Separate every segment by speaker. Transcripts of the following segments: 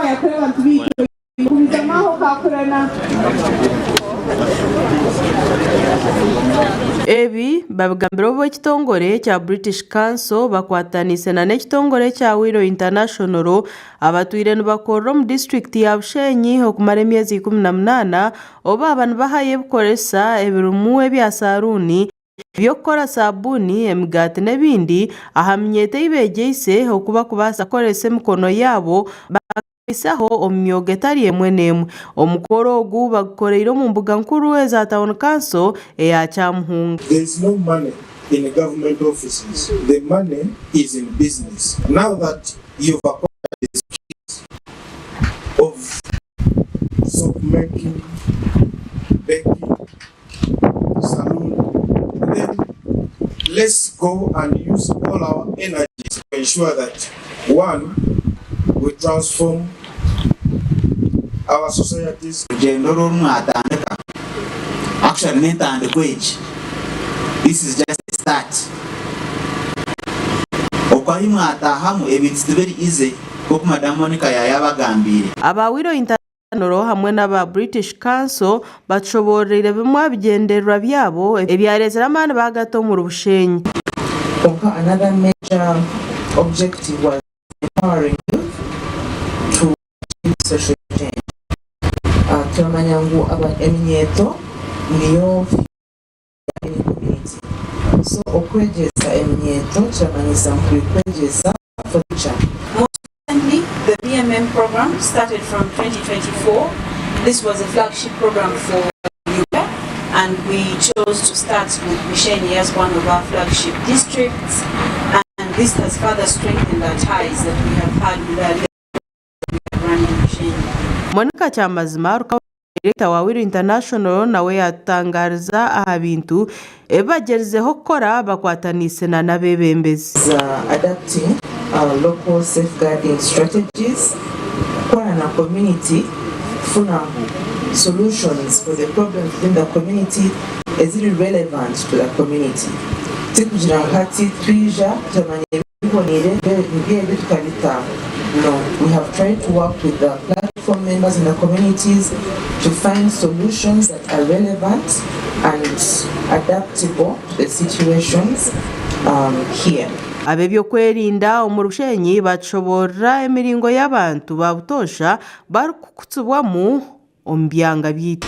Speaker 1: Wayakura abantu baitu Gumizamu aho okakurana.
Speaker 2: Ebi babigambire obu ekitongore kya British Council bakwataniise na n'ekitongore ekya Willow International abatwire nibakorera omu disiturikiti ya Bushenyi okumara emyezi 18 obu baaba nibahayo ebikoresa ebirimu ebya saruuni, eby'okukora saabuuni, emigaati n'ebindi aha minyeeto ei beegyeise oku barikubaasa kukoresa emikono yaabo bakabiisaho omu myoga etari emwe n'emwe. Omukoro ogu bagukoreire omu mbuga nkuru eza tauni kanso eya Kyamuhunga.
Speaker 3: There is no money in government offices, the money is in business. Now that you've acquired the skills of soap making, baking, saloon, then let's go and use all our energies to ensure that one, we transform our societies.
Speaker 4: Orugyendo oru mwatandika actually n'entandikwa egi, this is just a start. Okwo ahi mwataahamu ebintu tibiri easy nk'oku Madam Monica yaayabagambiire.
Speaker 2: Aba Willow International hamwe n'aba British Council batushoboororeire bimwe aha bigyendererwa byabo ebyareetsire amaani baagata omuri Bushenyi.
Speaker 5: Kwonka another major objective was empowering youth to achieve social change. Turamanya ngu eminyeeto niyo future ya any community. So okwegyesa eminyeeto kiramanyisa ngu turi kwegyesa for future.
Speaker 6: Most recently, the BMM program started from 2024. This was a flagship program for Uganda and we chose to start with Bushenyi as one of our flagship districts and this has further strengthened our ties that we have had with our leadership run in Bushenyi.
Speaker 2: Monica Kyamazima Rukaba Dayirekita wa Willow International nawe yaatutangaariza aha bintu ebi bagyerizeho kukora bakwataniise na n'abeebembezi.
Speaker 5: Adapting our local safeguarding strategies, kukora na community kufuna solutions for the problems within the community eziri relevant to the community tikugira ngu hati twija turamanya ebiboneire nibyo ebi tukabita no we have tried to work with the platform members in the communities to find solutions that are relevant and adaptable to the situations here.
Speaker 2: Ab'eby'okwerinda omuri Bushenyi batushoboorora emiringo y'abantu ba butoosha barikukutsibwamu omu byanga byaitu.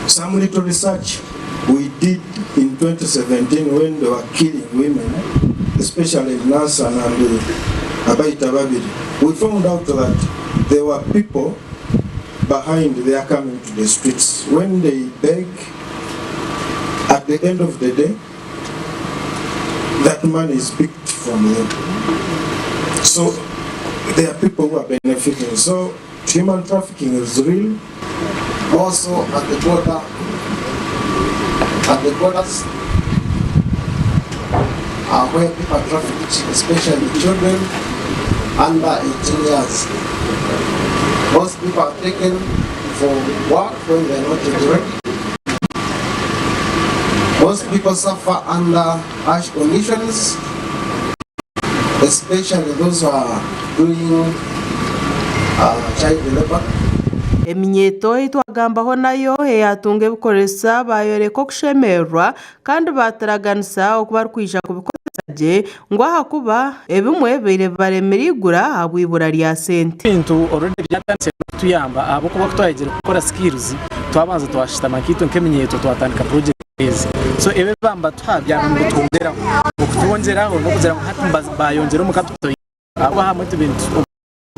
Speaker 3: Some little research we did in 2017 when they were killing women especially in Nansana and Abaita Babiri, we found out that there were people behind their coming to the streets. When they beg, at the end of the day, that money is picked from them. So there are people who are benefiting. So human trafficking is real.
Speaker 7: Also at the border, at the borders are where people are trafficked, especially children under 18 years. Most people are taken for work when they are not yet ready. Most people suffer under harsh conditions, especially those who are doing child labor.
Speaker 2: Eminyeeto ei twagambaho nayo eyaatunga ebikoresa baayoreka okushemererwa kandi baaturaganisa oku barikwija kubikozesa gye ngu ahakuba ebimwe bibaire bibaremire igura ahabw'eibura rya sente.
Speaker 8: Ebintu already byatandikire kutuyamba ahabw'okuba ku twayegire kukora skills twabanza twashutama nkaitwe nk'eminyeeto twatandika project ezi. So ebi ebi nibatuha byaba nibitwongyeraho. Okutwongyeraho n'okugira ngu hati bayongyera omu capital yaitu ahabw'okuba ahamwe tubaire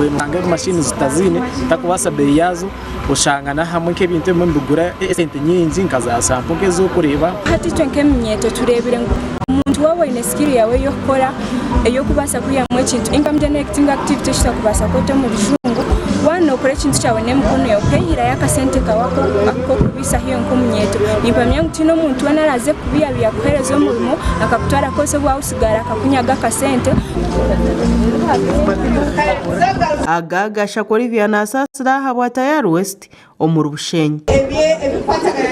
Speaker 8: Oshanga ebi mashini zitaziine otakubaasa beeyi yaazo, oshanga n'ahamwe nk'ebintu ebimwe nibigura esente nyingi nka za shampo nk'ez'okureeba.
Speaker 9: Hati itwe nk'eminyeeto tureebire ngu omuntu waaba oine skill yaawe ey'okukora ey'okubaasa kwihamu ekintu income generating activity eki tutakubaasa kweta omu rujungu, waaba nookora ekintu kyawe n'emikono yaawe okeihirayo akasente kaawe ak'okubaisaho iwe nk'omunyeeto, nimpamya ngu tihaine omuntu weena araaze kukubihabiha kukuheereza omurimo akakutwara kukozesa obu Tsigara akakunyaga akasente.
Speaker 2: Aga Gashaka Olivia nasaasira ahabwa Tayari West omuri Bushenyi.